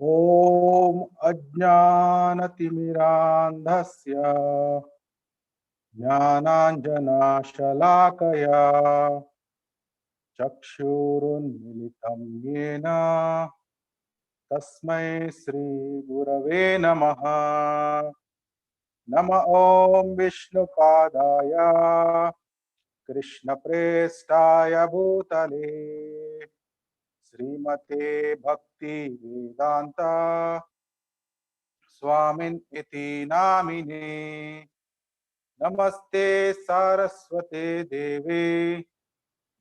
ॐ अज्ञानतिमिरान्धस्य ज्ञानाञ्जनशलाकया चक्षुरुन्मीलितं येन तस्मै श्रीगुरवे नमः। नम ॐ विष्णुपादाय कृष्णप्रेष्ठाय भूतले श्रीमते भक्ति वेदांत स्वामिन् इति नामिने। नमस्ते सारस्वते देवे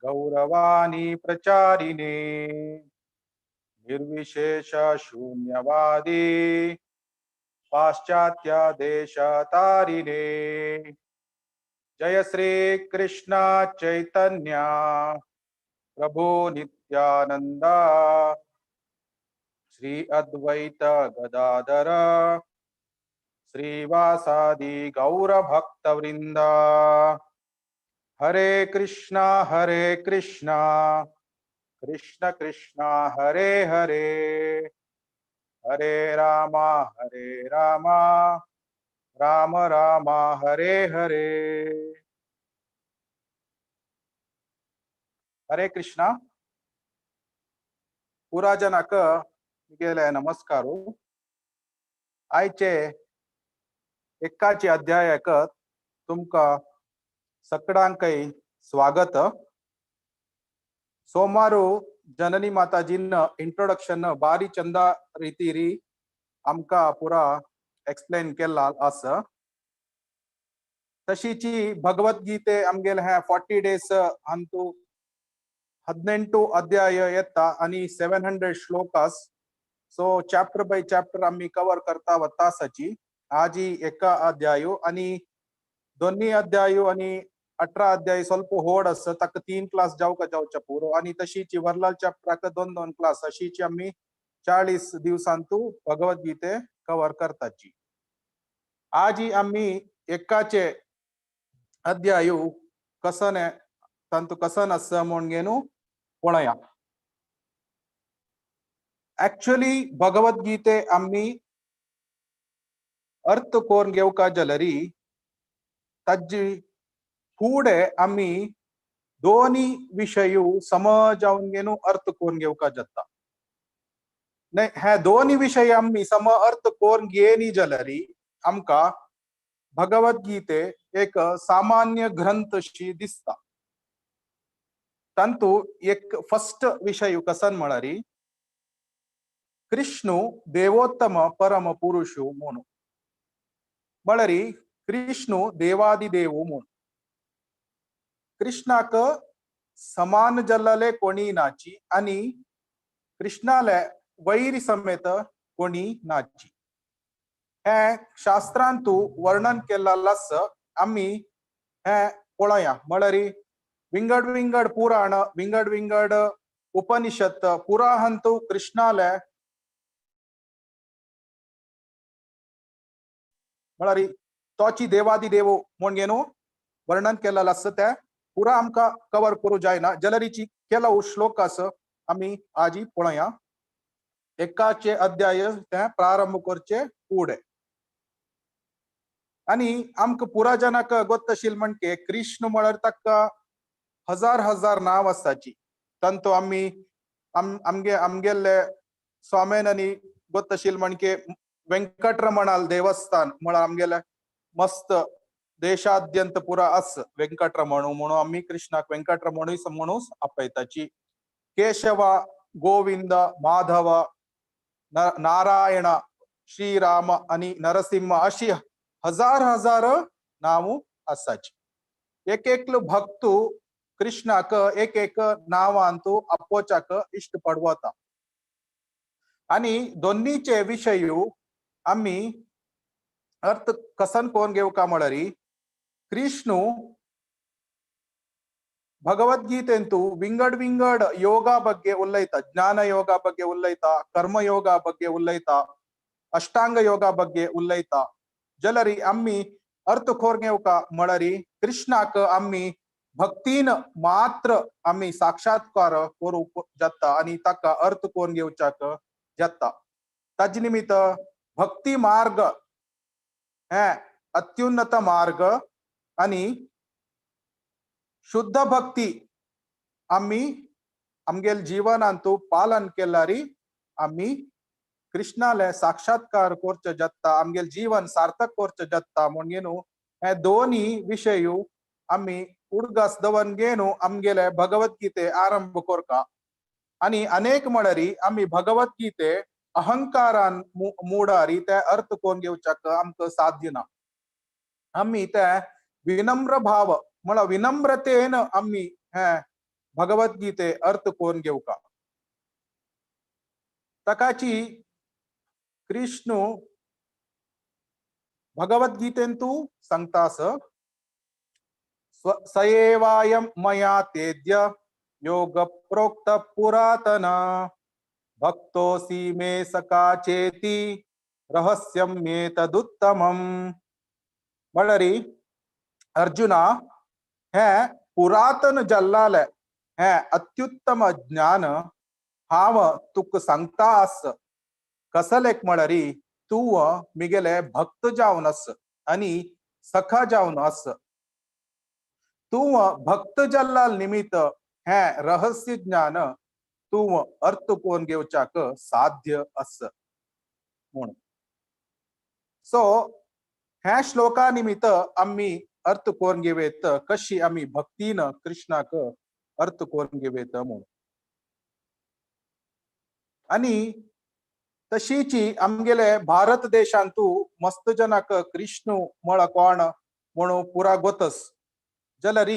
गौरवाणी प्रचारिणे निर्विशेष शून्यवादी पाश्चात्य देशतारिणे। जय श्री कृष्ण चैतन्य प्रभु नित्यानंद श्री अद्वैत गदाधर श्रीवासादि गौर भक्तवृंद। हरे कृष्णा हरे कृष्णा कृष्ण कृष्ण हरे हरे, हरे राम हरे राम राम राम हरे हरे। हरे कृष्णा। पुरा जनाक गेले नमस्कार। आयचे एकाचे अध्यायाक तुमका सगळ्यांकय स्वागत। सोमवारू जननी माताजीन इंट्रोडक्शन बारी चंदा रीतीरी आमका पुरा एक्सप्लेन केला आसा। तशीची भगवद्गीते आमगेले हे 40 डेज अंतु 18 अध्याय येता आणि 700 श्लोकास। सो चॅप्टर बाय चॅप्टर आम्ही कवर करता वता आसाची। आजी एका अध्याय आणि दोन्ही अध्याय आणि 18 अध्याय ಸ್ವಲ್ಪ होड आसा, ताका 3 क्लास जावका जावच्या पुरो। आणि तशीची वरलाल चॅप्टराक 2-2 क्लास अशीची आम्ही 40 दिवसांतू भगवद्गीते कवर करताची। आजी आम्ही एकाचे अध्याय कसने तांतू कसन आसा म्हूण घेवन पळया। ऍक्च्युअली भगवद्गीते आम्ही अर्थ कोरून घेवका जाल्यारी ताजी फुडें आमी दोनी विशय समजावन घेवन अर्थ कोरून घेवका जाता। हे दोनी विशय आमी सम अर्थ कोरून घेनी जाल्यारी आमकां भगवद्गीते एक सामान्य ग्रंथ शी दिसता। तांतू एक फर्स्ट विशय कसन म्हळ्यार कृष्णु देवोत्तम परम पुरुषु म्हणून, म्हळ्यार कृष्णु देवादिदेव म्हणून। कृष्णाक समान जल्लले कोणी नाची आणि कृष्णाले वैरी समेत कोणी नाची। हे शास्त्रांतू वर्णन केल्लें आसा। आमी हे पळया म्हळ्यार विंगड विंगड पुराण विंगड विंगड उपनिषद पुराहंतू कृष्णाले म्हळ्यार तोची देवादी देव म्हूण घेवन वर्णन केल्लें आसा। ते पुरा आमकां कवर करूं जायना जाल्यारीची केला श्लोक आसा आमी आजी पळया। एकाचे अध्याय ते प्रारंभ करचे फुडें आनी आमकां पुरा जनाक गोत्तशील म्हणके कृष्ण म्हळ्यार ताका हजार हजार नांव आसाची। तांतू आमी आमगे आमगेल्ले स्वाम्यान आनी गोत्तशील म्हणके वेंकटरमणाल देवस्थान म्हळ्यार आमगेले मस्त देशाद्यंत पुरा आस वेंकटरमणू म्हणून आमी कृष्णाक वेंकटरमणूय म्हणून आपयताची। केशव गोविंद माधव नारायण श्रीराम आनी नरसिंह अशी हजार हजार नांव आसाची। एक एकलो भक्तू कृष्णाक एक एक नांवांतू आपोवच्याक इश्ट पडवता। आनी दोन्नीचे विशय आमी अर्थ कसन कोण घेवका म्हळ्यार कृष्णु भगवद्गीतेंतु विंगड विंगड योगा ಬಗ್ಗೆ उलयता, ज्ञान योगा ಬಗ್ಗೆ उलयता, कर्म योगा ಬಗ್ಗೆ उलयता, अष्टांग योगा ಬಗ್ಗೆ उलयता। जलरी आम्ही अर्थ खोर घेवका म्हळ्यार कृष्णाक आम्ही भक्तीन मात्र आम्ही साक्षात्कार करूंक जाता आनी ताका अर्थ कोरून घेवच्याक जाता। ताजे निमित्त भक्ती मार्ग हे अत्युन्नत मार्ग आणि शुद्ध भक्ती आम्ही आमगेल जीवनांतु पालन केल्यारी आम्ही कृष्णाले साक्षात्कार कोरचे जाता, आमगेल जीवन सार्थक कोरचे जाता. म्हणून हे दोन्ही विषय आम्ही उडगास दवन घेनु आमगेले भगवद्गीते आरंभ कोरका. आणि अनेक म्हळ्यारी आम्ही भगवद्गीते अहंकारान मुडारी ते अर्थ कोण घेवच्याक आमकां साध्य ना. आम्ही ते विनम्र भाव म्हळ्यार विनम्रतेन आम्ही हे भगवद्गीते अर्थ कोण घेवका. ताकाची कृष्ण भगवद्गीतेंतु सांगता सएवायं मया तेद्य योग प्रोक्त पुरातन भक्तोऽसि मे सखा चेति रहस्यं एतदुत्तमम्. म्हळ्यार अर्जुना हे पुरातन जल्लाले हे अत्युत्तम ज्ञान हांव तुका सांगता आस. कसलेक म्हळ्यार तूं मिगेले भक्त जावन आस आनी सखा जावन आस. तूं भक्त जल्लाल निमित्त हे रहस्य ज्ञान तूं अर्थ कोण घेवच्याक साध्य आस म्हूण. सो ह्या श्लोका निमित्त आमी अर्थ कोण घेवेत कशी आमी भक्तीन कृष्णाक अर्थ कोण घेवेत म्हूण. आनी तशीची आमगेले भारत देशांतू मस्त जनाक कृष्ण म्हळ कोण म्हणून पुरा गोतस जाल्यार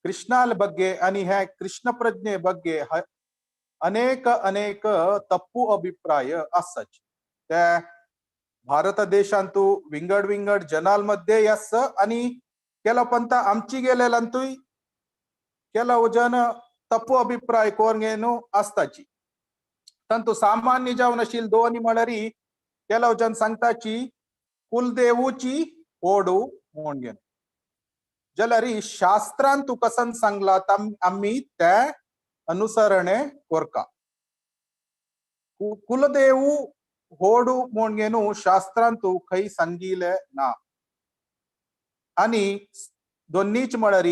कृष्णाल ಬಗ್ಗೆ आणि ह्या कृष्ण प्रज्ञे ಬಗ್ಗೆ अनेक अनेक तप्पू अभिप्राय आसाच. त्या भारत देशांतू विंगड विंगड जनांमध्ये आस आणि केलो पंता आमची गेलेलांतूय ಕೆಲವು जन तप्पू अभिप्राय कोण घेवन आसताची. तांतू सामान्य जावन आशिल्ले दोन म्हळ्यार ಕೆಲವು जन सांगताची कुलदेवूची ओडू म्हूण घेवन. जाल्यार शास्त्रान तूं कसन सांगला आमी ते अनुसरणे कोरका. कुलदेवू होडू म्हूण घेवन शास्त्रान तूं खंय सांगिले ना. आनी दोन्नीच म्हळ्यार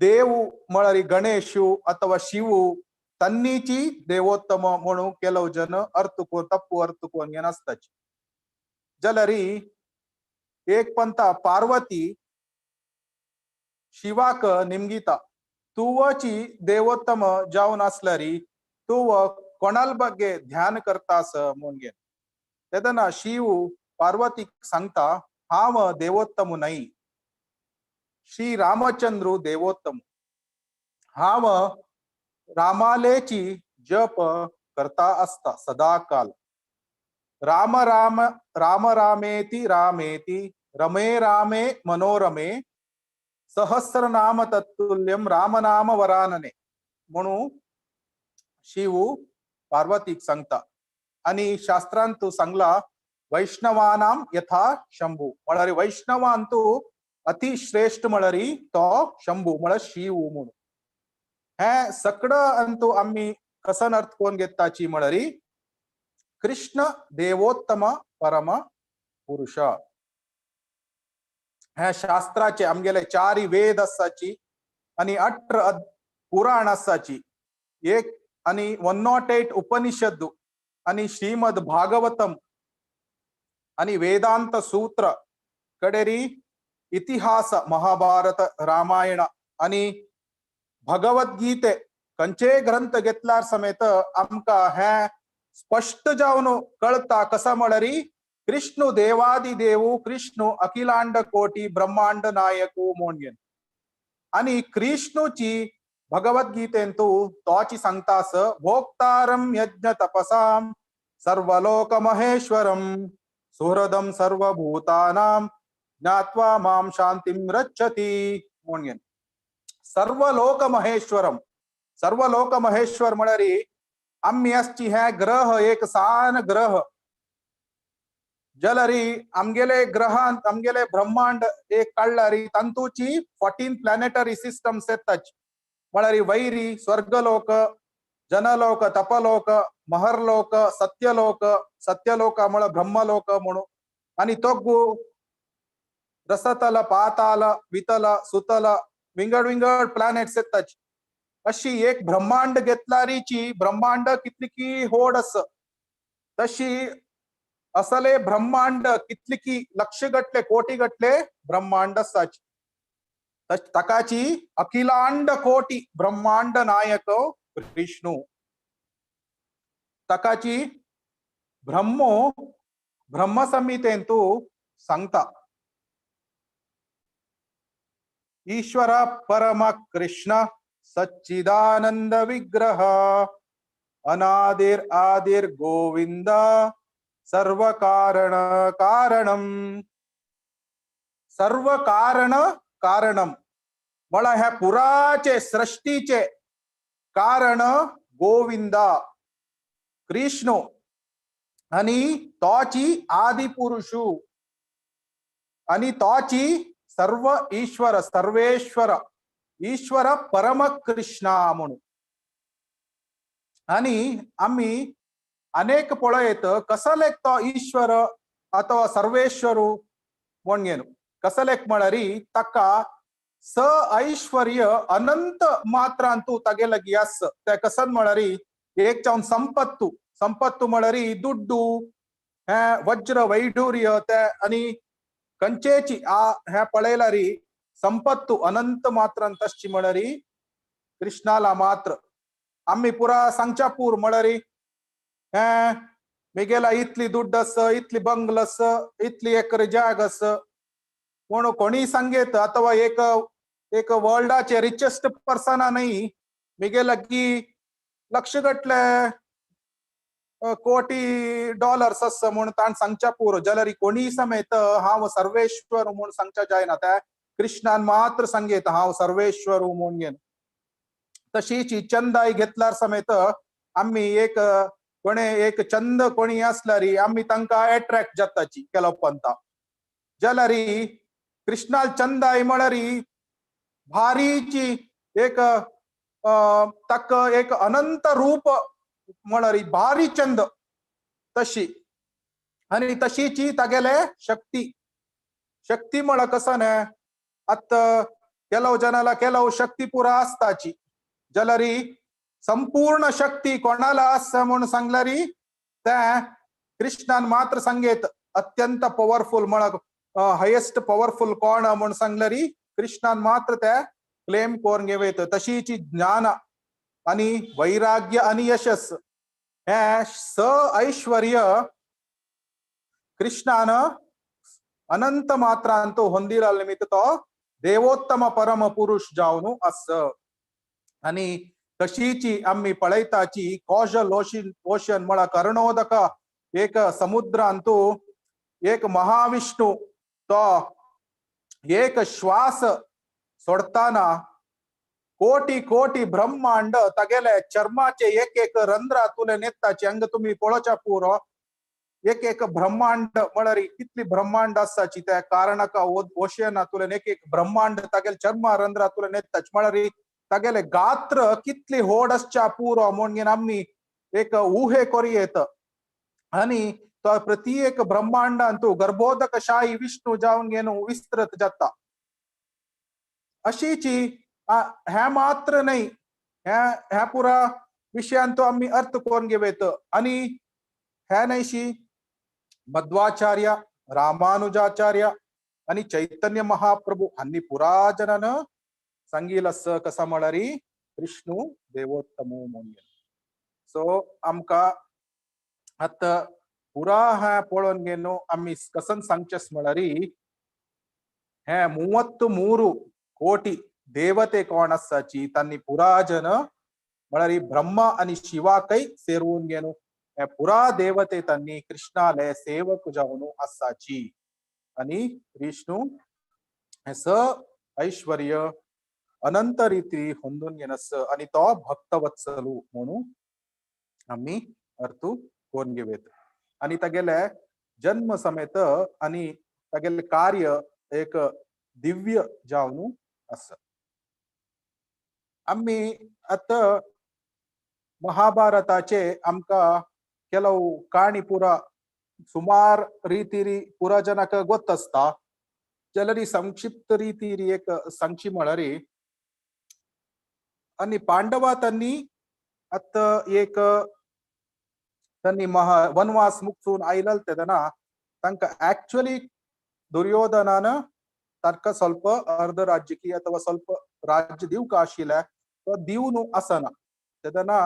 देव म्हळ्यार गणेशू अथवा शिवू तन्नीची देवोत्तम म्हणून ಕೆಲವು जन अर्थ कोण तप्पू अर्थ कोण घेवन आसताची. जाल्यार एक पंता पार्वती शिवाक निमगिता तुवची देवोत्तम जावन आसल्यार तूं कोणाल ಬಗ್ಗೆ ध्यान करतास म्हूण घेवन. तेन्ना शिव पार्वतीक सांगता हांव देवोत्तम न्हय, श्री रामचंद्र देवोत्तम, हांव रामालेची जप करता आसता सदाकाल. राम राम राम रामेति रामेति रमे रामे मनोरमे सहस्रनाम तत्तुल्यम रामनाम वरानने म्हणून शिव पार्वतीक सांगता. आणि शास्त्रांतू सांगला वैष्णवानाम यथा शंभू म्हळ्यार वैष्णवांतू अति श्रेष्ठ म्हळ्यार तो शंभू म्हळ्यार शिव म्हणून. हे सगळं अंतू आम्ही कसन अर्थ कोण घेताची म्हळ्यार कृष्ण देवोत्तम परम पुरुष. ह्या शास्त्राचे आमगेले चारी वेद आसाची आणि 18 पुराण आसाची एक आणि 108 उपनिषद आणि श्रीमद भागवतम आणि वेदांत सूत्र कडेरी इतिहास महाभारत रामायण आणि भगवद्गीते खंयचेय ग्रंथ घेतल्यार समेत आमकां हे स्पश्ट जावन कळता कसा म्हळ्यार कृष्ण देवादी देव कृष्ण अखिलांड कोटी ब्रह्मांड नायक म्हूण घेवन. आणि कृष्णूची भगवद्गीतेंतू तोची सांगता भोक्तारम यज्ञ तपसाम सर्वलोक महेश्वरम सुहृदम सर्वभूतानां ज्ञात्वा मां शांतिं रच्छति म्हूण घेवन. सर्वलोक महेश्वरम सर्वलोक महेश्वर म्हळ्यार आमी आसची हे ग्रह एक सान ग्रह जाल्यार आमगेले ग्रहांत आमगेले ब्रह्मांड एक काडल्यार तांतूची 14 प्लॅनेटरी सिस्टम्स येताची म्हळ्यार वैरी स्वर्गलोक ಜನಲೋಕ, ತಪಲೋಕ, ಮಹರ್ಲೋಕ, ಸತ್ಯಲೋಕ, ಸತ್ಯಲೋಕ म्हಳ ಬ್ರಹ್ಮಲೋಕ म्हणू आणि ತೊಗ್ಗು रसतल, पाताल, वितल, सुतल विंगड विंगड प्लॅनेट्स येताची. अशी एक ब्रह्मांड घेतलारीची ब्रह्मांड कितली की होड अस, तशी असले ब्रह्मांड कितली की लक्षगटले कोटीगटले ब्रह्मांड आसाची. ताकाची अखिलांड कोटी ब्रह्मांड नायक विष्णू. ताकाची ब्रह्मो ब्रह्मसंहितेंतु सांगता, ईश्वर परम कृष्ण सच्चिदानंद विग्रह अनादिर आदिर गोविंद सर्व कारण कारणम. सर्व कारण कारणम म्हळ्यार ह्या पुराचे सृष्टीचे कारण गोविंदा कृष्ण आणि तोची आदि पुरुषू आणि तोची सर्व ईश्वर सर्वेश्वर ईश्वर परम कृष्णा म्हणून. आणि आम्ही अनेक पळयत कसलेक तो ईश्वर अथवा सर्वेश्वरू म्हणून कसलेक म्हळ्यार ताका स ऐश्वर्य अनंत मात्रांतू तगेलगी आस. ते कसन म्हळ्यार एक जावन संपत्तू, संपत्तू म्हळ्यार दुड्डू हे वज्र वैडूर्य ते आनी कंचेची आ हे पळयल्यारी संपत्तू अनंत मात्रांत तसची म्हळ्यार कृष्णाला मात्र. आम्ही पुरा सांगच्या पूर म्हळ्यार हे मिगेला इतली दुड्ड आस, इतली बंगल आस, इतली एकर जाग आस पूण कोणी सांगेत अथवा एक एक वर्ल्डाचे रिचेस्ट पर्सना न्ही मिगेला की लक्षगटले कोटी डॉलर्स आस म्हूण ताण सांगच्या पुरो. जाल्यार कोणी समेत हांव सर्वेश्वर म्हूण सांगच्या जायना, त्या कृष्णान मात्र सांगेत हांव सर्वेश्वर म्हूण घेवन. तशीच चंदाय घेतल्यार समेत आमी एक कोणे एक चंद कोणी आसल्यार आमी तांकां एट्रॅक्ट जाताची केलो पंता. जाल्यार कृष्णाल चंदाय म्हळ्यार भारीची एक ताका एक अनंत रूप म्हळ्यार भारी चंद तशी. आनी तशीची तागेले शक्ती. शक्ती म्हळ्यार कसं न्ही आतां ಕೆಲವು जनाला ಕೆಲವು शक्ती पुरा आसताची, जाल्यार संपूर्ण शक्ती कोणाला आसा म्हूण सांगल्यार ते कृष्णान मात्र सांगेत. अत्यंत पॉवरफुल म्हळ्यार हायेस्ट पॉवरफुल कोण म्हूण सांगल्यार कृष्णान मात्र ते क्लेम करून घेवयत. तशीच ज्ञान आणि वैराग्य आणि यशस हे स ऐश्वर्य कृष्णान अनंत मात्रांत ಹೊಂದಿರ निमित्त तो देवोत्तम परम पुरुष जावन आस. आणि तशीची आम्ही पळयताची कॉजल ओशन म्हळ्यार करणोदक एक समुद्रांतु एक महाविष्णू तो एक श्वास सोडताना कोटी कोटी ब्रह्मांड तगेले चर्माचे एक एक रंध्रातुले नेताचे अंग तुम्ही पळोवच्या पुरो. एक एक ब्रह्मांड म्हळ्यार कितली ब्रह्मांड आसाची त्या कारणाका ओशियनातुल्यान एक एक ब्रह्मांड तागेले चर्मा रंध्रातुले नेताची म्हळ्यार तागेले गात्र कितली होड आसच्या पुरो म्हणून आमी एक ऊहे करी येत. आणि तो प्रति एक ब्रह्मांडांतु गर्भोदक शाही विष्णू जावन घेवन विस्तृत जाता. अशीची ह्या मात्र न्हय ह्या ह्या पुरा विशयांतो आमी अर्थ करून घेवयत. आणि ह्या न्हयशी मध्वाचार्य, रामानुजाचार्य आणि चैतन्य महाप्रभू हांणी पुरा जनान सांगिल आस कसा म्हळ्यार विष्णू देवोत्तमो म्हणून. सो आमकां आतां पुरा ह्या पळोवन घेवन आमी कसन सांगचें म्हळ्यार हे 33 ಕೋಟಿ ದೇವತೆ ಕೋण आसाची तांणी पुरा जन म्हळ्यार ब्रह्मा आणि शिवाकय सेरून घेवन हे पुरा देवते तांणी कृष्णाले सेवक जावन आसाची. आणि विष्णू हे स ऐश्वर्य अनंत रीती ಹೊಂದून घेनस आणि तो भक्तवत्सलू म्हणून आमी अर्थ करून घेवयत. आणि तागेले जन्म समेत आणि तागेले कार्य एक दिव्य जावन आसा. आमी आतां महाभारताचे आमकां ಕೆಲವು ಕಾಣಿ ಪೂರ ಸುಮಾರ್ ರೀತಿರಿ ಪೂರ ಜನಕ ಗೊತ್ತಸ್ತಾ. जाल्यार संक्षिप्त ರೀತಿರಿ एक सांगची म्हळ्यार आनी पांडवा त्यांनी आत एक त्यांनी महा वनवास मुगसून आयलल तेन्ना तांकां ऍक्च्युअली दुर्योधनान तांकां ಸ್ವಲ್ಪ अर्ध राज्य ಅಥವಾ ಸ್ವಲ್ಪ राज्य दिवंक आशिल्लें तो दिवन आसना. तेन्ना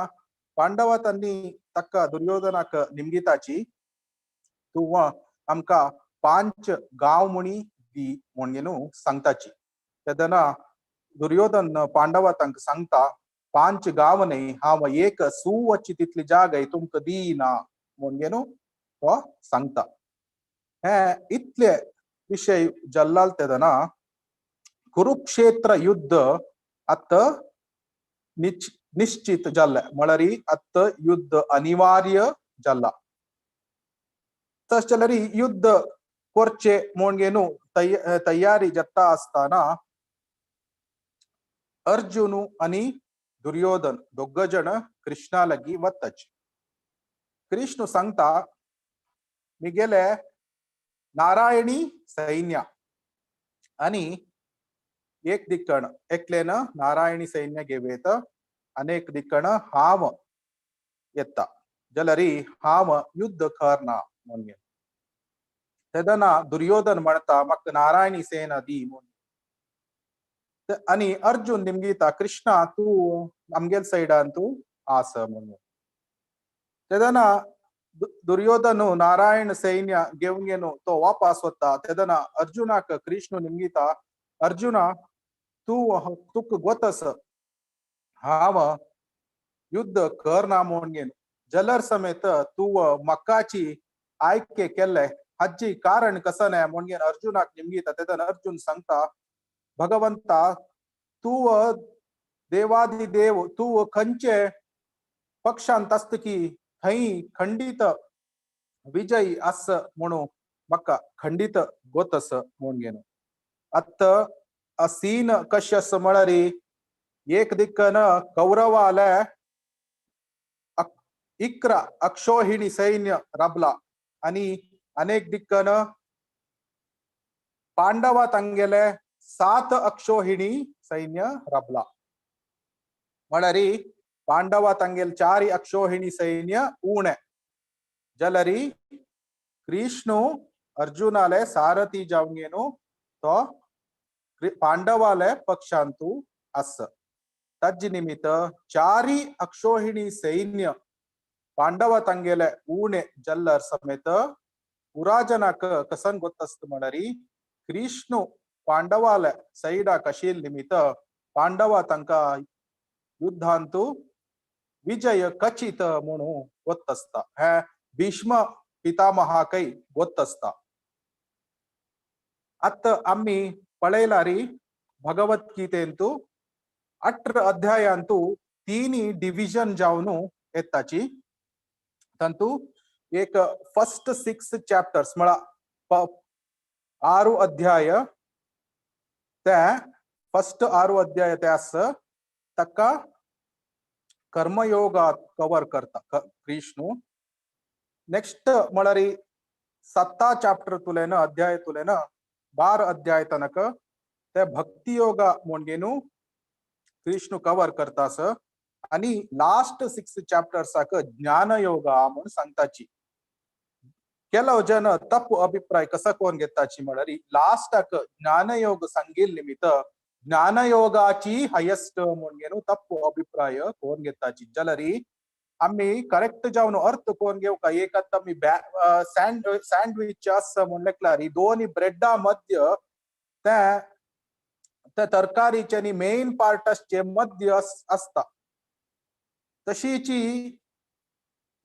पांडवा त्यांनी ताका दुर्योधनाक निमगिताची तूं आमकां 5 गांव म्हणी दी म्हणून सांगताची. तेन्ना दुर्योधन पांडवा तांकां सांगता 5 गांव न्ही हांव एक सुवची तितली जागा तुमकां दिना म्हणून तो सांगता. हे इतले विषय जल्लाल तेन्ना कुरुक्षेत्र युद्ध आत निश्चित जाल्लें म्हळ्यार आत युद्ध अनिवार्य जाल्लां. तशें जाल्यार युद्ध करचें म्हूण न्हू तयारी जाता आसतना अर्जुन आनी दुर्योधन दोग जण कृष्णा लागीं वताची. कृष्ण सांगता मिगेले नारायणी सैन्य आनी एक दिक्कण एकलेन नारायणी सैन्य घेवेत अनेक दिक्कण हांव येता जाल्यार हांव युद्ध करना म्हणून. तेन्ना दुर्योधन म्हणता म्हाका नारायणी सेना दी म्हणून. आनी अर्जुन निमगिता कृष्णा तूं आमगेल सायडान तूं आस म्हणून. तेन्ना दुर्योधन नारायण सैन्य घेवन घेवन तो वापस वता. तेन्ना अर्जुनाक कृष्ण निमगिता अर्जुना तूं तुका गोत हांव युद्ध करना म्हणून घेवन जलर समेत तूं मक्काची आयके केल्ले हाजी कारण कसं न्हय म्हणून घेवन अर्जुनाक निमगिता. तेन्ना अर्जुन सांगता भगवंता तूं देवादी देव तूं खंयचे पक्षांत आसता की थंय खंडीत विजयी आस म्हणून म्हाका खंडीत गोत आस म्हणून घेवन. आतां सीन कशें आसा म्हळ्यार एक दिक्कन कौरवाले 11 अक्षोहिणी सैन्य राबला आनी अनेक दिक्कन पांडवा तांगेले 7 अक्षोहिणी सैन्य राबला. म्हळ्यार पांडवा तांगेले 4 अक्षोहिणी सैन्य उणे जाल्यार कृष्ण अर्जुनाले सारथी जावन घेवन तो पांडवाले पक्षांतू आस. ताजे निमित्त 4 अक्षोहिणी सैन्य पांडवा तांगेले उणे जल्लर समेत पुराजनाक कसन गोत्तस्त म्हळ्यार कृष्ण पांडवाले सैडाक आशिल्ले निमित्त पांडवा तांकां युद्धांतू विजय खचित म्हणून गोत्तस्ता. हे भीष्म पितामहाकय गोत्तस्ता. आतां आमी पळयलारी भगवद्गीतेंतू 18 अध्यायांतू 3 डिविजन जावन येताची. तांतू एक फर्स्ट 6 चॅप्टर्स म्हळ्यार 6 अध्याय ते फर्स्ट 6 अध्याय ते आसा ताका कर्मयोगा कवर करता कृष्णू. नेक्स्ट म्हळ्यार 7 चॅप्टर तुलेन अध्याय तुलेन 12 अध्याय तनक ते भक्ती योगा म्हूण घेवन कृष्ण कवर करता आस. आनी लास्ट 6 चॅप्टर्साक ज्ञान योगा म्हूण सांगताची. ಕೆಲವು जन तप्पु अभिप्राय कसा कोण घेताची म्हळ्यार लास्टाक ज्ञानयोग सांगील निमित्त ज्ञानयोगाची हायेस्ट म्हूण घेवन तप्पु अभिप्राय कोण घेताची. जाल्यार आमी करेक्ट जावन अर्थ कोण घेवका एक आतां आमी सँडविच आसा म्हूण लेखल्यार दोन ब्रेडा मध्य ते तरकारीचे आनी मेन पार्ट आसचे मध्य आसता. तशीची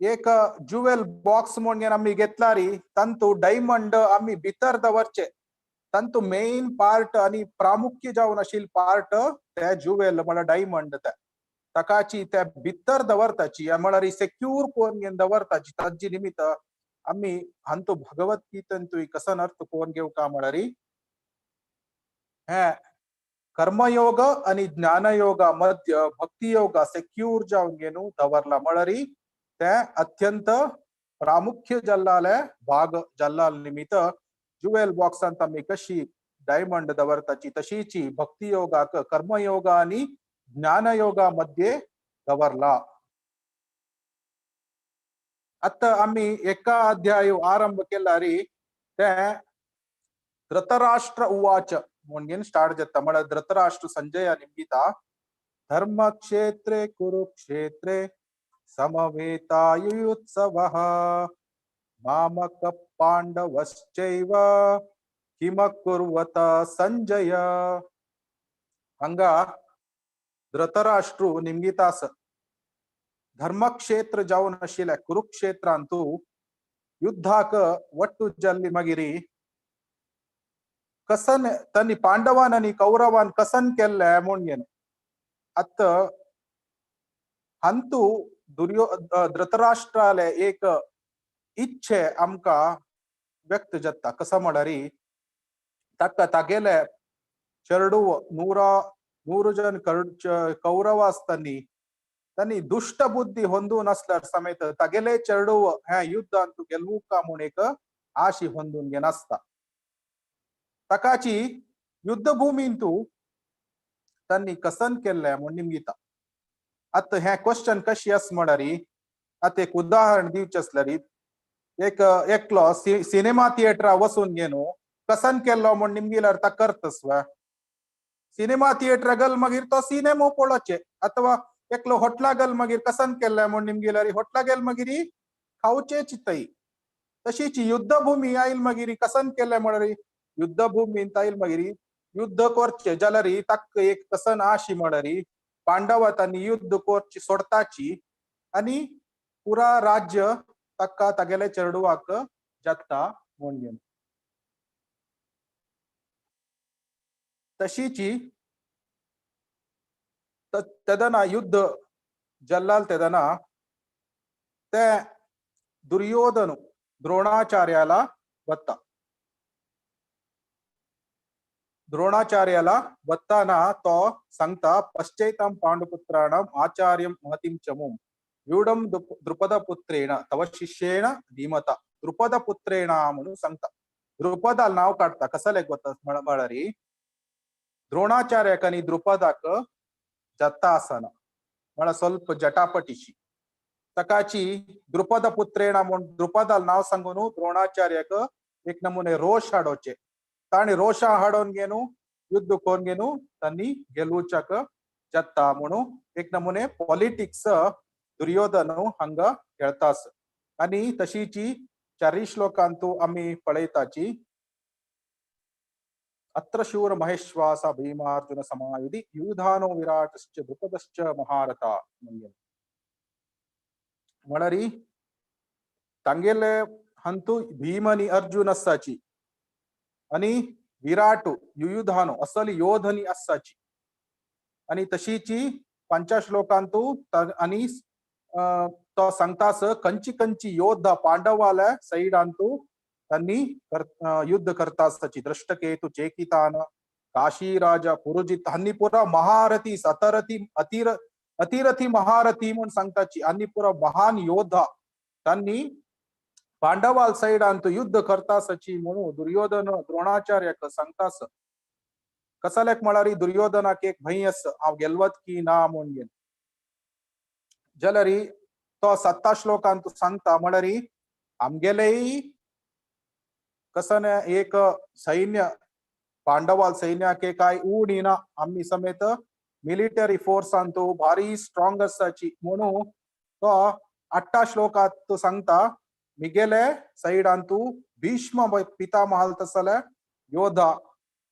एक जुवेल बॉक्स म्हूण आमी घेतल्यार तांतू डायमंड आमी भितर दवरचे तांतू मेन पार्ट आनी प्रामुख्य जावन आशिल्ले पार्ट ते जुवेल म्हळ्यार डायमंड ते ताकाची ते भितर दवरताची म्हळ्यार सेक्यूर कोण घेवन दवरताची. ताजी निमित्त आमी हांतू भगवद्गीतेंतूय कसन अर्थ कोण घेवका म्हळ्यार हे कर्मयोग आणि ज्ञानयोगा मध्य भक्तियोग सेक्यूर जावन घेवन दवरला. म्हळ्यार ते अत्यंत प्रामुख्य जाल्ले भाग जाल्ला निमित्त जुवेल बॉक्सांत आमी कशी डायमंड दवरताची तशीची भक्तियोगाक कर्मयोग आणि ज्ञानयोगा मध्ये दवरला. आता आम्ही एका अध्याय आरंभ केला री ते धृतराष्ट्र उवाच म्हणून स्टार्ट जाता. म्हळ्यार धृतराष्ट्र संजय निमित्ता धर्मक्षेत्रे कुरुक्षेत्रे समवेतायुयुत्सवः मामक पांडवश्चैव किमकुर्वत संजय. हंगा धृतराष्ट्र निमगितास धर्मक्षेत्र जावन आशिल्ल्या कुरुक्षेत्रांतू युद्धाक वट्टू जाल्ली मागीर कसन तांणी पांडवान आनी कौरवान कसन केल्ले म्हूण घेवन आत हंतू धृतराष्ट्राले एक इच्छे आमकां व्यक्त जाता. कसो म्हळ्यार ताका तागेले चेडूव 100 जन कौरव आसतानी तांणी दुश्ट बुद्धी ಹೊಂದೂನ್ आसल्यार समेत तागेले चेडूव हे युद्धांत गेल्लुका म्हूण एक आशी ಹೊಂದून घेनासता. ताकाची युद्धभूमींतू तांणी कसन केल्ले म्हूण निमगिता. आतां हें क्वेश्चन कशी आसा म्हळ्यार आतां एक उदाहरण दिवचें आसल्यार एक एकलो सिनेमा थिएटरा वचून घेवन कसन केल्लो म्हूण निमगिल्यार ताका करतस वा सिनेमा थिएटरा गल मागीर तो सिनेमो पळोवचें अथवा एकलो होटला गल मागीर कसन केल्ले म्हूण निमगिल्यार होटला गेल मागीर खावचे चितई. तशीच युद्धभूमी आयल मागीर कसन केल्ले म्हळ्यार युद्धभूमींत आयल मागीर युद्ध करचे जाल्यार ताका एक कसन आशी म्हळ्यार पांडवा तांणी युद्ध करची सोडताची आनी पुरा राज्य ताका तागेले चेडवाक जाता म्हूण घेवन. तशीची तेदना युद्ध जल्लाल तेदना ते दुर्योधन द्रोणाचार्याला वता. द्रोणाचार्याला वताना तो सांगता पश्चैतां पांडुपुत्राणां आचार्यं महतीं चमुं व्यूढं द्रुपदपुत्रेण तव शिष्येण धीमता. द्रुपदपुत्रेण म्हणून सांगता. द्रुपदाल नाव काडटा कसलेक वता म्हळ्यार द्रोणाचार्याक आनी द्रुपदाक जाता आसना म्हळ्यार ಸ್ವಲ್ಪ जटापटीशी. ताकाची द्रुपद पुत्रेण म्हूण द्रुपदाल नाव सांगून द्रोणाचार्याक एक नमुने रोष हाडोवचे. ताणी रोषा हाडोवन घेवन युद्ध करून घेवन तांणी गेलुच्याक जाता म्हणून एक नमुने पॉलिटिक्स दुर्योधन हांगा खेळतास. आनी तशीची चारी श्लोकांतू आमी पळयताची अत्र शूर महेश्वास भीमार्जुन समायुधि युधानो विराटश्च द्रुपदश्च महारथा. म्हळ्यार तांगेले हंतू भीम आनी अर्जुन आसाची आनी विराट युयुधानो असली योधनी आसाची. आनी तशीची पंचा श्लोकांतू आनी तो सांगतास कंची कंची योद्धा पांडवाल्या सायडांतू त्यांनी युद्ध करता आसताची. दृष्टकेतु चेकितान काशीराजा पुरुजित हांनी पुरा महारथी सतरथी अतिरथी महारथी म्हूण सांगताची. आनी पुरा महान योद्धा त्यांनी पांडवाल सायडांत युद्ध करता आसाची म्हणून दुर्योधन द्रोणाचार्याक सांगतास. कसल्याक म्हळ्यार दुर्योधनाक एक भंय आसा हांव गेलवत की ना म्हूण घेवन. जाल्यार तो सत्ता श्लोकांत सांगता म्हळ्यार आमगेलेय कसन एक सैन्य पांडवाल सैन्याक काय ऊण येना आमी समेत मिलिटरी फोर्सांतू भारी स्ट्रॉंग आसाची म्हणून तो आठा श्लोकांत सांगता मिगेले सायडांतू भीष्म पितामहाल तसले योधा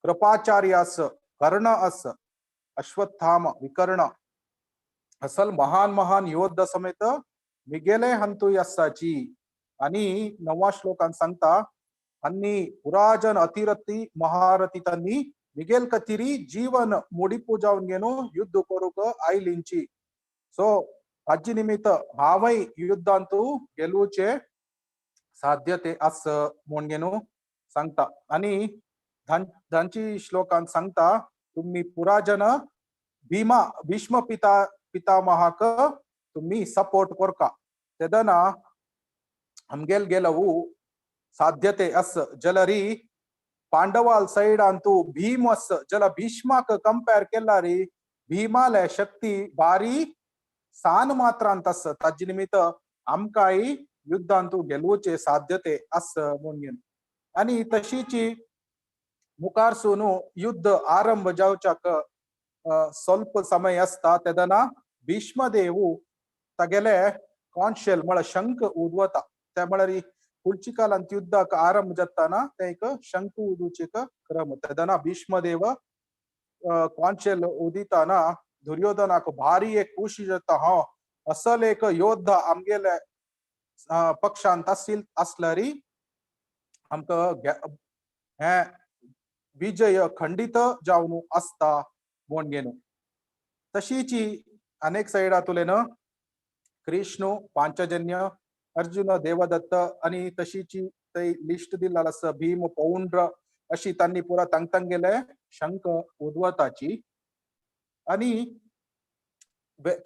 कृपाचार्य अस कर्ण अस अश्वत्थाम विकर्ण असल महान महान योद्धा समेत मिगेले हंतू आसाची. आणि नवा श्लोकांत सांगता अन्नी पुराजन अतिरथी महारथी तांणी मिगेल कतिरी जीवन मुडिपू जावन घेवन युद्ध करूंक आयलिंची. सो हाजी निमित्त हांवय युद्धांतू गेलुचे साध्यते आस म्हूण घेवन सांगता. आनी धांची श्लोकांत सांगता तुम्ही पुराजन भीमा भीष्म पितामहाक तुम्ही सपोर्ट कोरका तेदना आमगेल गेलವು ಸಾಧ್ಯತೆ ಅಸ್. ಜಲರಿ ಪಾಂಡವಾಲ್ ಸೈಡ್ ಅಂತೂ ಭೀಮ್ ಅಸ್. ಜಲ ಭೀಷ್ಮಕ್ ಕಂಪೇರ್ ಕೆಲ್ಲಾರಿ ಭೀಮಾಲೆ ಶಕ್ತಿ ಬಾರಿ सान मात्र अंतस. ताजे निमित्त आमकांय युद्धांतू गेलोवचे साध्यते आस म्हणून. आनी तशीची मुखारसून युद्ध आरंभ जावच्याक ಸ್ವಲ್ಪ ಸಮಯ आसता तेदना भीष्मदेव तागेले कॉन्शेल म्हळ्यार शंख उदवता. ते म्हळ्यार पुढची युद्धाक आरंभ जाताना ते एक शंख उदुचे एक क्रम. तेदना भीष्मदेव कॉन्शेल उदिताना दुर्योधनाक भारी एक खुशी जाता. हा असल एक योद्धा आमगेले पक्षांत आसल्यारी आमकां हे विजय खंडित जावन आसता म्हूण घेवन. तशीची अनेक सायडांतुल्यान कृष्ण पांचजन्य, अर्जुन देवदत्त आणि तशीची ते लिस्ट दिल्ला आसा भीम पौंड्र अशी तांणी पुरा तांग गेले शंख उद्वताची. आणि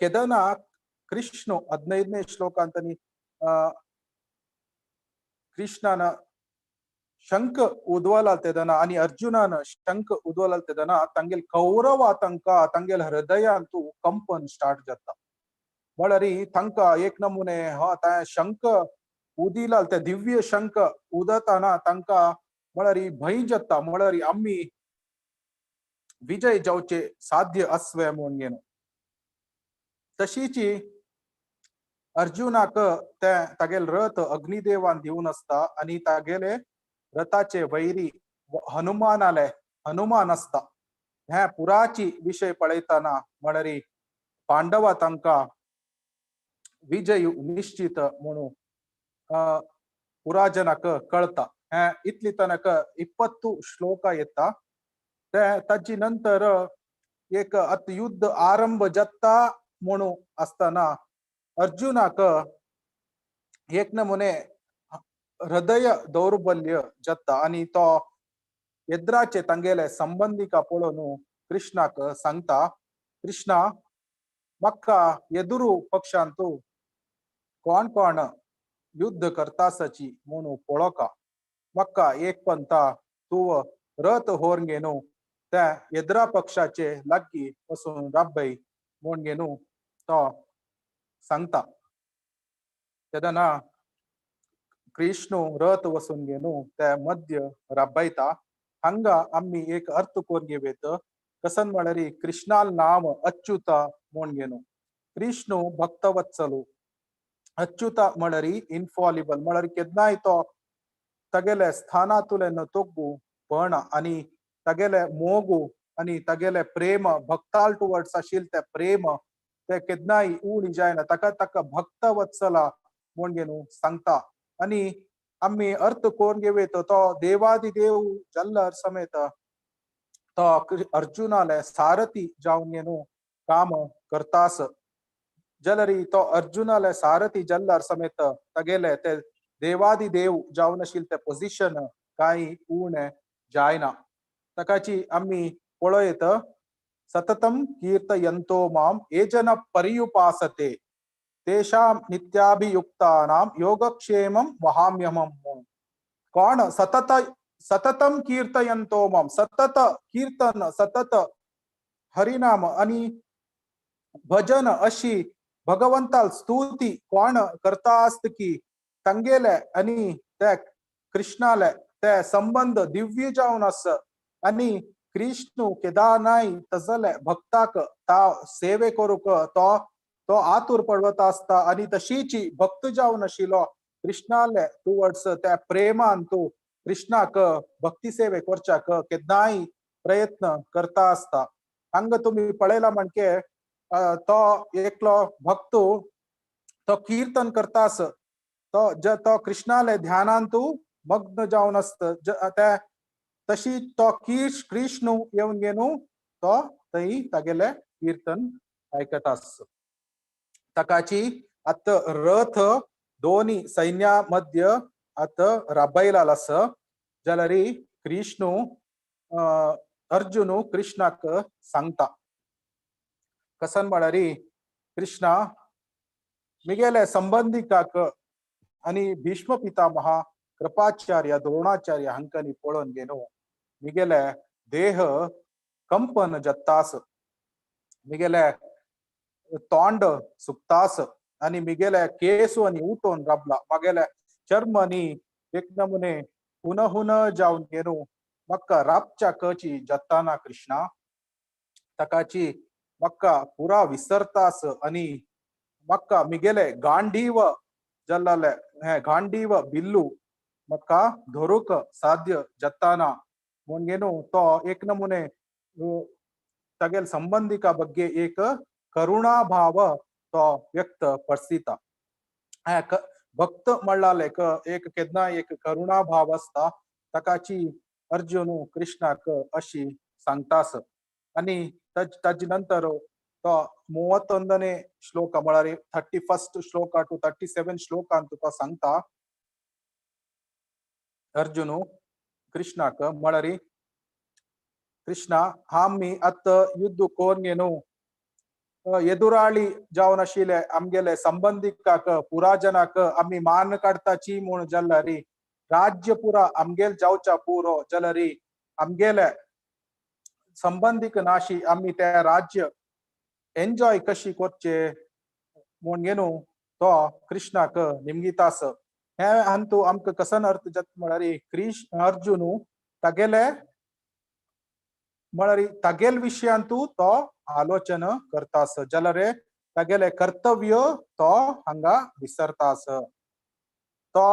केदना कृष्ण 15ನೇ ಶ್ಲೋಕ कृष्णान शंख उद्वला तेदना आणि अर्जुनान शंख उद्वला तेदना तांगेल कौरव तांका तांगेल हृदयांतू कंपन स्टार्ट जाता. म्हळ्यार तांकां एक नमुने हा त्या शंख उदिला ते दिव्य शंख उदताना तांकां म्हळ्यार भंय जाता. म्हळ्यार आमी विजय जावचे साध्य आसवे म्हूण घेवन. तशीची अर्जुनाक ते तागेल रथ अग्निदेवान दिवन आसता आनी तागेले रथाचे वैरी हनुमानाले हनुमान आसता. हे पुराची विशय पळयतना म्हळ्यार पांडवा तांकां विजय निश्चित म्हणून पुराजनाक कळता. हे इतली तनक 20 ಶ್ಲೋಕ येता. ते ताजी नंतर एक आत युद्ध आरंभ जाता म्हणून आसतना अर्जुनाक एक नमुने हृदय दौर्बल्य जाता आनी तो एद्राचे तांगेले संबंधिका पळोवन कृष्णाक सांगता, कृष्णा म्हाका एदुरू पक्षांतू कोण कोण युद्ध करतासाची म्हणून पळोवका. म्हाका एक पंता तूं रथ होर घेवन त्या एद्रा पक्षाचे लागीं वचून राबय म्हूण घेवन तो सांगता. तेन्ना कृष्ण रथ वचून घेवन त्या मध्य राबयता. हांगा आमी एक अर्थ करून घेवयत कसन म्हळ्यार कृष्णाल नाम अच्युत म्हूण घेवन. कृष्ण भक्तवत्सलू. अच्युत म्हळ्यार इनफॉलिबल, म्हळ्यार केन्नाय तो तागेले स्थानांतुल्यान तोग्गू पळना आनी तागेले मोगू आनी तागेले प्रेम भक्ताल टुवर्ड्स आशिल्ले ते प्रेम ते केन्नाय उणी जायना. ताका ताका भक्तवत्सला म्हूण घेवन सांगता. आनी आमी अर्थ करून घेवयत तो देवादिदेव जल्लर समेत तो अर्जुनाले सारथी जावन घेवन काम करतास. जलरी तो अर्जुनाले सारथी जल्लर समेत तागेले ते देवादिदेव जावन आशिल्ले ते पोजिशन कांय उणें जायना. ताकाची आमी पळयत सततम कीर्तयन्तो माम ये जन पर्युपासते तेषां नित्याभियुक्तानां योगक्षेमं वहाम्यहम्. कोण सतत सततम कीर्तयन्तो माम, सतत कीर्तन सतत हरिनाम आणि भजन अशी भगवंताल स्तुती कोण करता आसत की तांगेले आणि त्या कृष्णाले ते संबंध दिव्य जावन आस. आणि कृष्ण केदानाय तजले भक्ताक ता सेवे करूक तो तो आतुर पडवता आसता. आणि तशीची भक्त जावन आशिल्लो कृष्णाले टुवर्ड्स त्या प्रेमान तू कृष्णाक भक्ती सेवे करच्याक केन्नाय प्रयत्न करता आसता. हांगा तुमी पळयला म्हणके तो एकलो भक्त तो कीर्तन करता आस. तो तो कृष्णाले ध्यानान तू मग्न जावन आसता. त्या तशी तो कृष्ण येवन घेवन तो थंय तागेले कीर्तन आयकता आस. ताकाची आतां रथ दोनी सैन्या मध्य आतां राबयला आसा. जाल्यार कृष्ण अर्जुन कृष्णाक सांगता. कसन म्हळ्यार कृष्णा मिगेले संबंधिकाक आनी भीष्म पितामह, कृपाचार्य, द्रोणाचार्य हांकांनी पळोवन घेवन मिगेले देह कंपन जत्तास, मिगेले तोंड सुकतास आनी मिगेले केसू आनी उठोवन राबला, मागेले चर्म आनी एक नमुने हुन हुन जावन घेवन म्हाका राबच्या कची जत्ताना कृष्णा. ताकाची म्हाका पुरा विसरतास आनी म्हाका मिगेले गांडीव जल्लाले हे गांडीव बिल्लू म्हाका धरूक साध्य जत्ताना म्हूण घेवन तो एक नमुने तागेल संबंधिका ಬಗ್ಗೆ एक करुणाभाव तो व्यक्त पडसिता. भक्त म्हणलालेक एक केन्ना एक करुणाभाव आसता, ताकाची अर्जुन कृष्णाक अशी सांगतास. आनी ताजे नंतर तो 31ನೇ ಶ್ಲೋಕ म्हळ्यार 31 ಶ್ಲೋಕ ಟು 37 ಶ್ಲೋಕ ಅಂತ तो सांगता अर्जुन कृष्णाक. म्हळ्यार कृष्णा आमी आतां युद्ध कोरून घेवन एदुराळी जावन आशिल्ले आमगेले संबंधिकाक पुराजनाक आमी मान काडताची म्हूण जाल्यार, राज्य पुरा आमगेल जावच्या पुरो जाल्यार, आमगेले संबंधीक नाशी आमी ते राज्य एन्जॉय कशी करचे म्हूण घेवन तो कृष्णाक निमगितास. हे अंतू आमकां कसन अर्थ जाता म्हळ्यार कृष्ण अर्जुन तागेले म्हळ्यार तागेल विशयांतू तो आलोचन करतास, जाल्यार तागेले कर्तव्य तो हांगा विसरतास. तो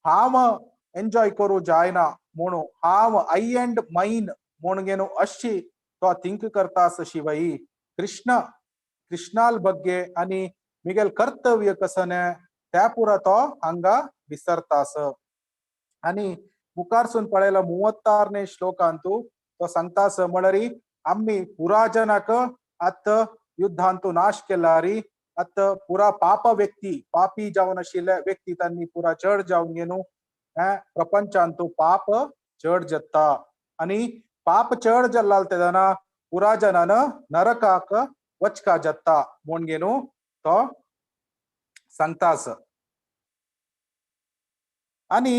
हांव एन्जॉय करूं जायना म्हणून हांव I and mine म्हूण घेवन अशी तो थिंक करतास. शिवाय कृष्ण कृष्णाल ಬಗ್ಗೆ आनी मिगेल कर्तव्य कसने त्या पुरा तो हांगा विसरतास. आनी मुखारसून पळयला 36ನೇ ಶ್ಲೋಕಾಂತು तो सांगतास म्हळ्यार आमी पुराजनाक आत युद्धांतू नाश केलारी आत पुरा पाप व्यक्ती पापी जावन आशिल्ले व्यक्ती तांणी पुरा चड जावन घेवन प्रपंचांतू पाप चड जाता आनी पाप चड जाल्ला तेन्ना पुराजनान नरकाक वचका जाता म्हूण घेवन तो सांगतास. आनी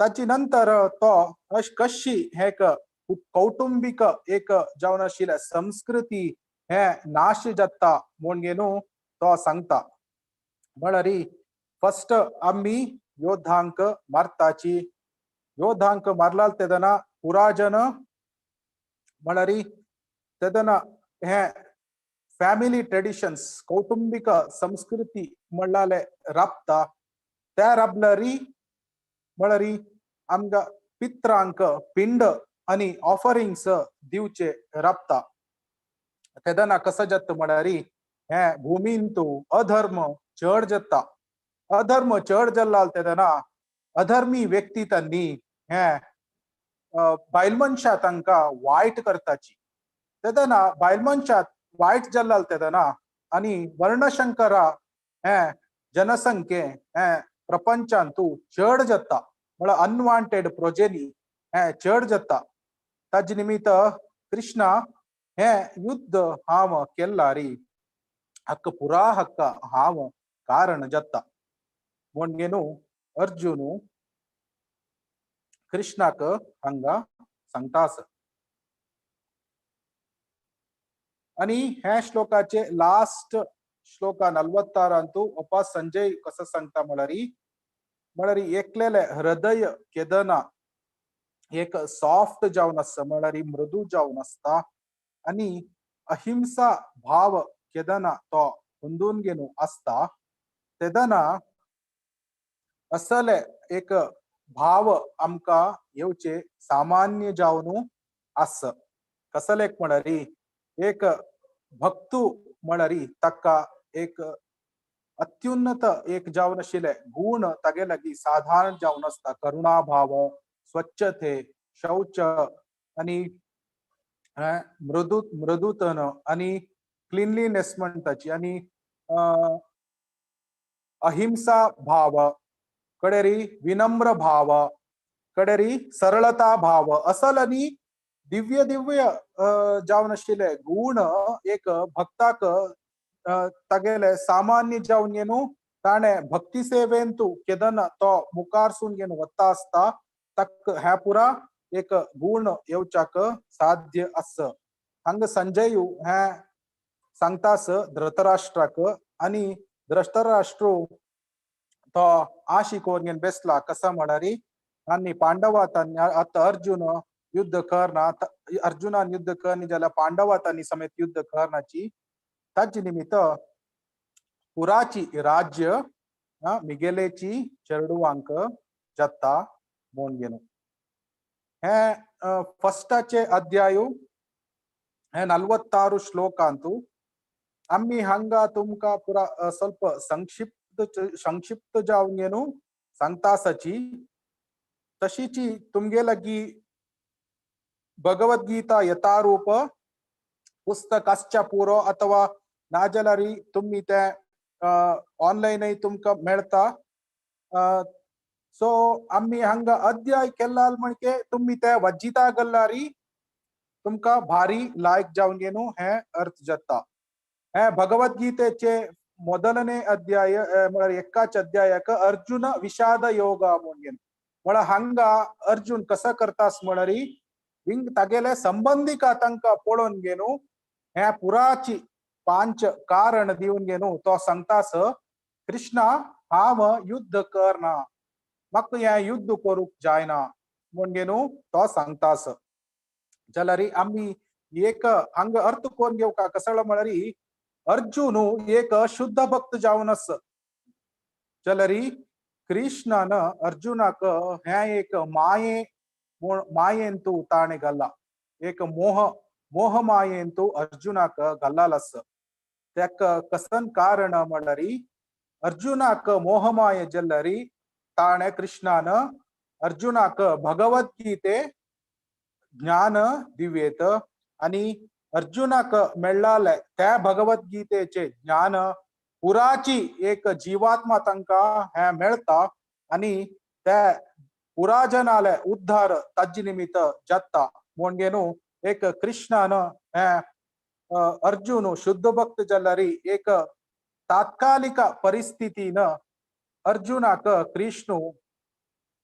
ताची नंतर तो कशी हे एक कौटुंबिक एक जावन आशिल्ले संस्कृती हे नाश जाता म्हूण घेवन तो सांगता. म्हळ्यार फस्ट आमी योद्धांक मारताची, योद्धांक मारलाल तेदना पुराजन म्हळ्यार तेदना हे फॅमिली ट्रेडिशन्स कौटुंबिक संस्कृती म्हणलाले राबता. त्या राबलरी म्हळ्यार आमकां पित्रांक पिंड आनी ऑफरिंग्स दिवचे राबता. तेदना कसो जाता म्हळ्यार हे भुमींतू अधर्म चड जाता. अधर्म चड जाल्ला तेदना अधर्मी व्यक्ती तांणी हे बायल मनशां तांकां वायट करताची. तेदना बायल मनशां वायट जाल्ला तेदना आनी वर्णशंकरा हे जनसंख्ये हे प्रपंचांतू चड जाता, म्हळ्यार अनवांटेड प्रोजेनी हे चड जाता. ताजे निमित्त कृष्णा हे युद्ध हांव केल्ला री हक्क पुरा हक्क हांव कारण जाता म्हूण घेवन अर्जुन कृष्णाक हांगा सांगतास. आनी ह्या श्लोकाचे लास्ट ಶ್ಲೋಕ 46 ಒಬ್ಬ ಸಂಜಯ್ ಕಸ सांगता म्हळ्यार एकलेले हृदय केदना एक सॉफ्ट जावन आसता, म्हळ्यार मृदू जावन आसता आनी अहिंसा भाव केदना तो ಹೊಂದून घेवन आसता तेदना असले एक भाव आमकां येवचे सामान्य जावन आस. कसले म्हळ्यार एक भक्तू म्हळ्यार ताका एक अत्युन्नत एक जावन आशिल्ले गुण तागे लागीं साधारण जावन आसता. करुणाभाव, स्वच्छते, शौच आनी मृदू मृदुतन आनी क्लिनलीनेस म्हणटाची आनी अहिंसा भाव कडेरी विनम्र भाव कडेरी सरळता भाव असल आनी दिव्य दिव्य जावन आशिल्ले गुण एक भक्ताक तागेले सामान्य जावन घेवन ताणें भक्ती सेवेंतू केदना तो मुखारसून घेवन वता आसता ताका ह्या पुरा एक गुण येवच्याक साध्य आसा. हांगा संजयू हें सांगतास धृतराष्ट्राक आनी धृतराष्ट्र तो आशी कोरून घेवन बेसला कसा म्हणारी आनी पांडवातांनी आतां अर्जुन युद्ध करना, अर्जुनान युद्ध करनी जाल्यार पांडवातांनी समेत युद्ध करनाची ताचे निमित्त पुराची राज्य मिगेलेची चेडवांक जाता म्हूण घेवन हे फस्टाचे अध्याय हे 46 ಶ್ಲೋಕಾಂತು आम्ही हांगा तुमकां पुरा ಸ್ವಲ್ಪ संक्षिप्त संक्षिप्त जावन घेवन सांगता आसाची. तशीची तुमगे लागीं भगवद्गीता यथारूप पुस्तक आसच्या पुरो अथवा नाजाल्यार तुमी तें ऑनलायनय तुमकां मेळटा. सो आमी हांगा अध्याय केल्ला म्हणजे तुमी ते वज्जिता गल्लारी तुमकां भारी लायक जावन घेवन हें अर्थ जाता. हे भगवद्गीतेचे ಮೊದಲನೇ ಅಧ್ಯಾಯ म्हळ्यार एकाच अध्यायाक अर्जुन विषाद योग म्हणून घेवन म्हळ्यार हांगा अर्जुन कसो करतास म्हळ्यार हिंग तागेले संबंधिका तांकां पळोवन घेवन हे पुराची 5 कारण दिवन घेवन तो सांगतास कृष्णा हांव युद्ध करना, म्हाका हें युद्ध करूंक जायना म्हूण घेवन तो सांगतास. जाल्यार आमी एक हांगा अर्थ करून घेवका कसलो म्हळ्यार अर्जुन एक शुद्ध भक्त जावन आस. जाल्यार कृष्णान अर्जुनाक हें एक माये मायेंतू ताणें घाला, एक मोह मोह मायेंतू अर्जुनाक घाल्लाल आस. तेका कसन कारण म्हळ्यार अर्जुनाक मोहमाये जाल्यार ताणें कृष्णान अर्जुनाक भगवद्गीते ज्ञान दिव्येत आनी अर्जुनाक मेळ्ळाले त्या भगवद्गीतेचे ज्ञान पुराची एक जीवात्मा तांकां हें मेळटा आनी त्या पुराजनाले उद्धार ताजे निमित्त जाता म्हूण घेवन एक कृष्णान हें अर्जुन शुद्ध भक्त जाल्यार एक तात्कालिक परिस्थितीन अर्जुनाक कृष्ण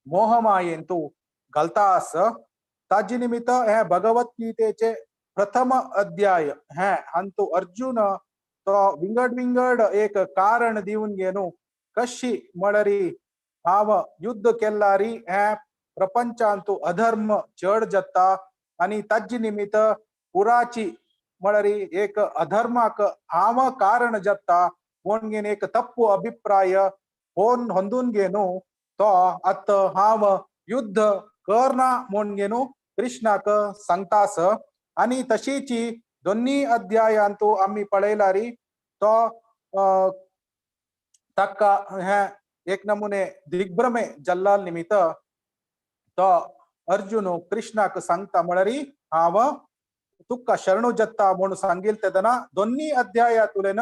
मोहमायेंतू घालता आस. ताजे निमित्त हे भगवद्गीतेचे प्रथम अध्याय हे हांतू अर्जुन तो विंगड विंगड एक कारण दिवन घेवन कशी म्हळ्यार हांव युद्ध केल्लारी हे प्रपंचांतू अधर्म चड जाता आनी ताजे निमित्त पुराची म्हळ्यार एक अधर्माक हांव कारण जाता म्हूण घेवन एक तप्पू अभिप्राय होंदून घेवन तो आतां हांव युद्ध करना म्हूण घेवन कृष्णाक सांगतास. आनी तशीची दोन्ही अध्यायांतू आमी पळयलारी तो ताका हें एक नमुने दिग्भ्रमे जल्लाल निमित्त तो अर्जुन कृष्णाक सांगता म्हळ्यार हांव तुका शरणू जत्ता म्हणून सांगील तेदना दोन्ही अध्यायातुलेन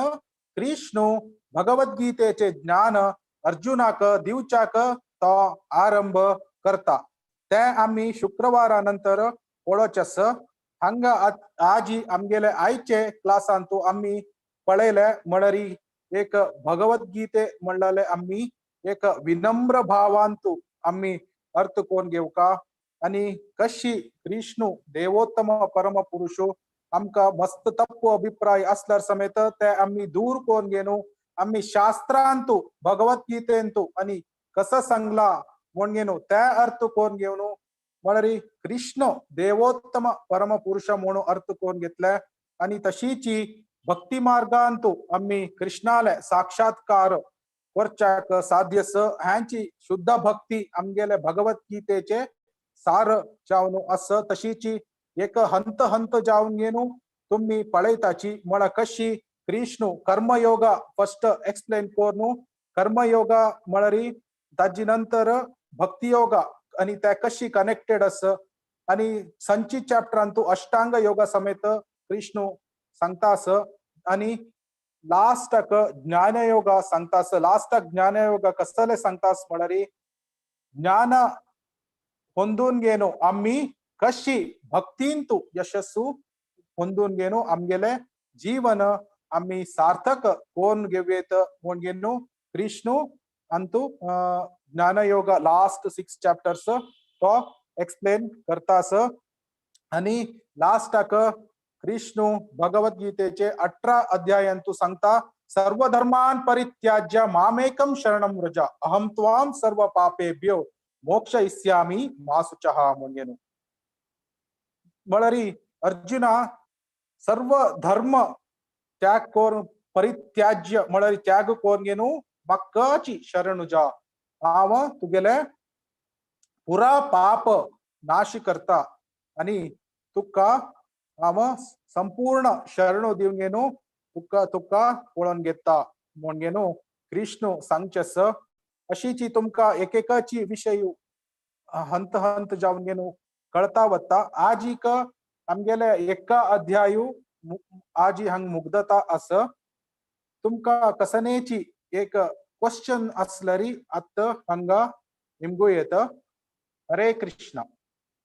कृष्ण भगवद्गीतेचे ज्ञान अर्जुनाक दिवच्याक तो आरंभ करता. ते आमी शुक्रवारा नंतर पळोवचें आसा. हांगा आजी आमगेले आयचे क्लासांतू आमी पळयले म्हळ्यार एक भगवद्गीते म्हणलेले आमी एक विनम्र भावांतू आमी अर्थ कोण घेवका आनी कशी कृष्ण देवोत्तम परम पुरुषो आमकां मस्त तप्पू अभिप्राय आसल्यार समेत ते आमी दूर कोण घेवन आमी शास्त्रांतू भगवद्गीतेंतू आनी कसं सांगला म्हूण घेवन ते अर्थ कोण घेवन म्हळ्यार कृष्ण देवोत्तम परम पुरुष म्हणून अर्थ कोण घेतले आनी तशीची भक्ती मार्गांतू आमी कृष्णाले साक्षात्कार करच्याक साध्यस ह्यांची शुद्ध भक्ती आमगेले भगवद्गीतेचे सार जावन आस. तशीची एक हंत हंत जावन घेवन तुमी पळयताची म्हळ्यार कशी कृष्ण कर्मयोग फस्ट एक्सप्लेन करून कर्मयोग म्हळ्यार ताजे नंतर भक्तियोग आनी ते कशी कनेक्टेड आस आनी संचित चॅप्टरांतू अष्टांग योगा समेत कृष्ण सांगता आस आनी लास्टाक ज्ञानयोग सांगता आस. लास्टाक ज्ञानयोग कसले सांगता आस म्हळ्यार ज्ञान ಹೊಂದೂನ್ घेवन आमी कशी भक्तींतु यशस्सु ಹೊಂದೂನ್ಗೇನು ಆಮ್ಗೆಲೆ ಜೀವನ आम्ही सार्थक कोण घेऊयेत म्हणून कृष्ण अंतु ज्ञानयोग लास्ट 6 चॅप्टर्स तो एक्सप्लेन करतास. आणि लास्टाक कृष्ण भगवद्गीतेचे 18 अध्यायांतु सांगता, सर्व धर्मान परित्याज्य मामेकं शरणं व्रज अहं त्वां सर्व पापेभ्यो मोक्षयिष्यामि मा शुचः म्हणून. म्हळ्यार अर्जुना सर्व धर्म त्याग कोर परित्याज्य म्हळ्यार त्याग कोरगेನು मक्काची शरणुजा हांव तुगेले पुरा पाप नाश करता आणि तुका हांव संपूर्ण शरणु दिवगेनु तुका तुका पळोवन घेता म्हणगेनु कृष्ण सांगचेस. अशीची तुमकां एकेकाची विशय हंत हंत जावन घेनु कळता वता. आजीक आमगेले एका अध्यायू आजी हांग मुग्धता आस. तुमकां कसनेची एक क्वेश्चन आसल्यारी आत्त हांगा निमगू येता. हरे कृष्णा.